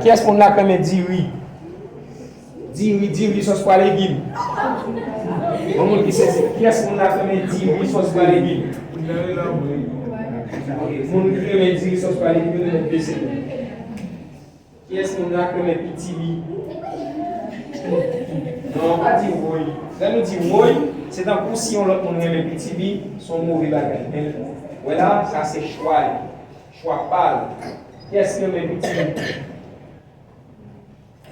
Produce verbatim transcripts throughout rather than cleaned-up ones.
Kiyès moun la k renmen diri? Diri, diri, sòs pwa legim. Yon moun ki sezi. Kiyès moun la k renmen diri, sòs pwa legim? Ok, moun ki renmen diri, sòs pwa legim, yo te mèt bese men. Kiyès moun la k renmen pitimi? Non, pa di woy. Lè nou di woy, se tankou si yon lòt moun renmen pitimi, se yon move bagay. Men, wè la, sa se chwa li. Chwa pa l. Kiyès ki renmen pitimi?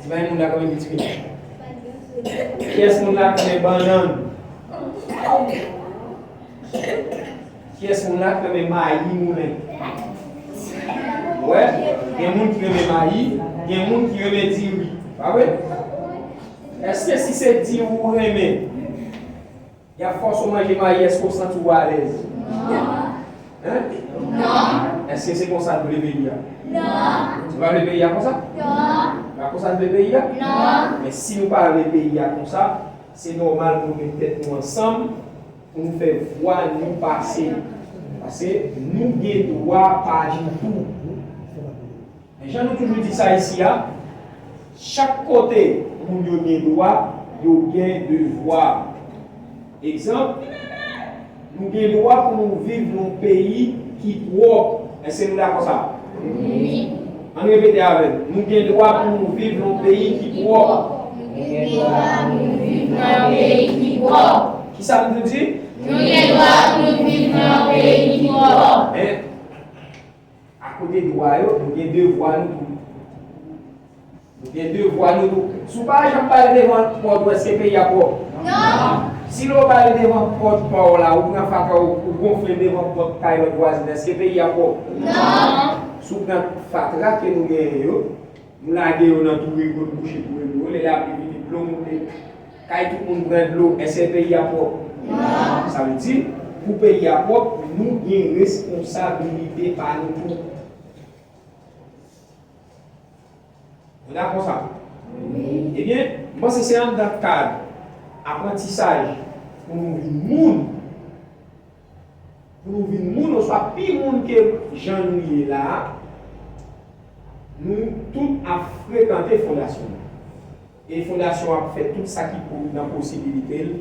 Di bay moun la k renmen pitimi. Kiyès moun la k renmen bannann? Kiyès moun la k renmen mayi moulen? Wè, gen moun ki renmen mayi, gen moun ki renmen diri. Pa vre? Èske si se diri ou renmen, y ap fòse w manje mayi, èske w santi w alèz? Non. Hein? Non. Èske se konsa n vle peyi a? Non. Nou pa vle peyi a konsa? Non. Pa konsa n vle peyi a? Non. Men si nou pa vle peyi a konsa, se nòmal pou nou met tèt nou ansanm, pou nou fè vwa nou pase. Paske nou gen dwa pa di tou. Men jan nou toujou di sa isi a, chak kote moun yo gen dwa, yo gen devwa. Egzanp, nou gen dwa pou nou viv nan yon peyi ki pwòp. Èske nou dakò sa? Wi. Ann repete avè m. Nou gen dwa pou nou viv nan yon peyi ki pwòp. Nou gen dwa pou nou viv nan yon peyi ki pwòp. Kisa m te di? Nou gen dwa pou nou viv nan yon peyi ki pwòp. Men, akote dwa yo, nou gen devwa nou tou. Nou gen devwa nou tou. Si w pa janm pale devan pòt ou, èske peyi a pwòp? Non. Si lè w pale devan pòt pa w la, ou pran fatra, ou, ou gonfle l devan pòt kay lòt vwazen, èske peyi a pwòp? Non. Si w pran fatra ke nou genyen yo, nou lage yo nan tou rigo, nou bouche tou rigo, lè lapli vini, dlo moute, kay tout moun pran dlo, èske peyi a pwòp? Non. Sa vle di, pou peyi a pwòp, nou gen responsabilite pa nou tou. Nou dakò sa? Wi. Ebyen, m panse se anndan kad aprantisaj pou nou vin moun, pou nou vin moun, oswa pi moun ke jan nou ye la a, nou tout ap frekante fondasyon an. E fondasyon an ap fè tout sa ki pou, nan posibilite l,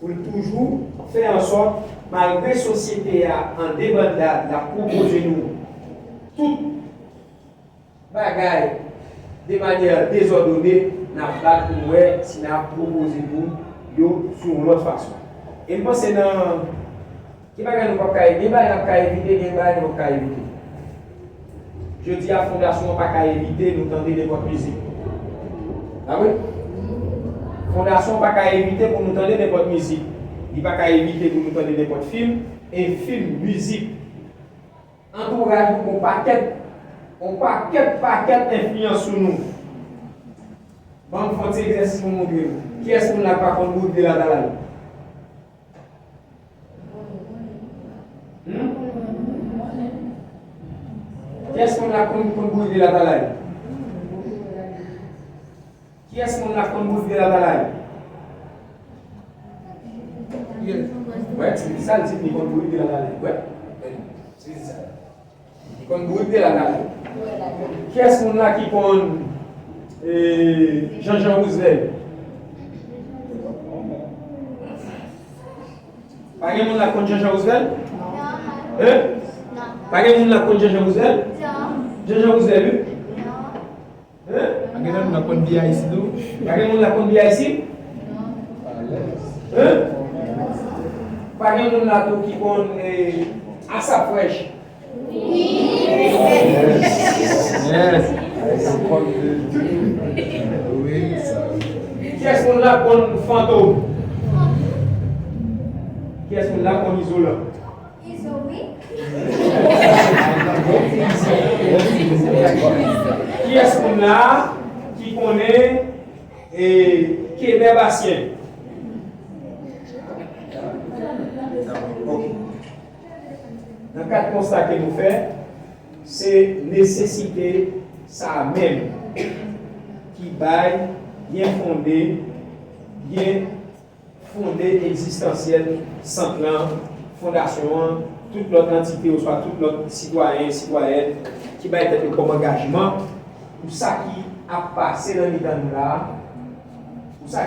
pou l toujou fè ansòt, malgre sosyete a an debandad, l ap pwopoze nou tout bagay de manyè dezòdone, n ap bat pou n wè si n ap pwopoze nou yo sou yon lòt fason. E m panse nan, gen bagay nou p ap ka, gen bagay n ap ka evite, gen bagay nou p ap ka evite. Jodi a, fondasyon an pa ka evite nou tande nenpòt mizik. Pa vre? Fondasyon an pa ka evite pou nou tande nenpòt mizik. Li pa ka evite pou nou tande nenpòt fim, e fim, mizik. Antouraj nou gon pakèt, gon pakèt, pakèt enfliyans sou nou. Ban m fè yon ti egzèsis pou m montre nou. Kiyès moun la k pa konn bourik de latalay? Hmm? Kiyès moun la konn, konn bourik de latalay? Kiyès moun la konn bourik de latalay? Wè, ti sa l di li konn bourik de latalay. Wè. Ti sa. Li konn bourik de latalay. Kiyès moun la ki konn, eh, Jean Jean Roosevelt? Pa gen moun la konn Jean Jean Roosevelt? Hein? Pa gen moun la konn Jean Jean Roosevelt? Jean Jean Roosevelt, wi. Hein? Pa gen moun la konn B I C tou? Pa gen moun la konn B I C? Hein? Pa gen moun la tou ki konn, eh, ASAP Fresh? Yes. Kiyès moun la konn Fantom? Kiyès moun la konn Izolan? Izo, wi. Kiyès moun la ki konnen, eh, Kebè Basyen? Ok. Nan kad konsta ke nou fè, se nesesite sa a menm ki bay byen fonde, byen fonde egzistansyèl sant lan, fondasyon an, tout lòt antite oswa tout lòt sitwayen, sitwayèn ki bay tèt yo kòm angajman pou sa ki ap pase nan mitan nou la, pou sa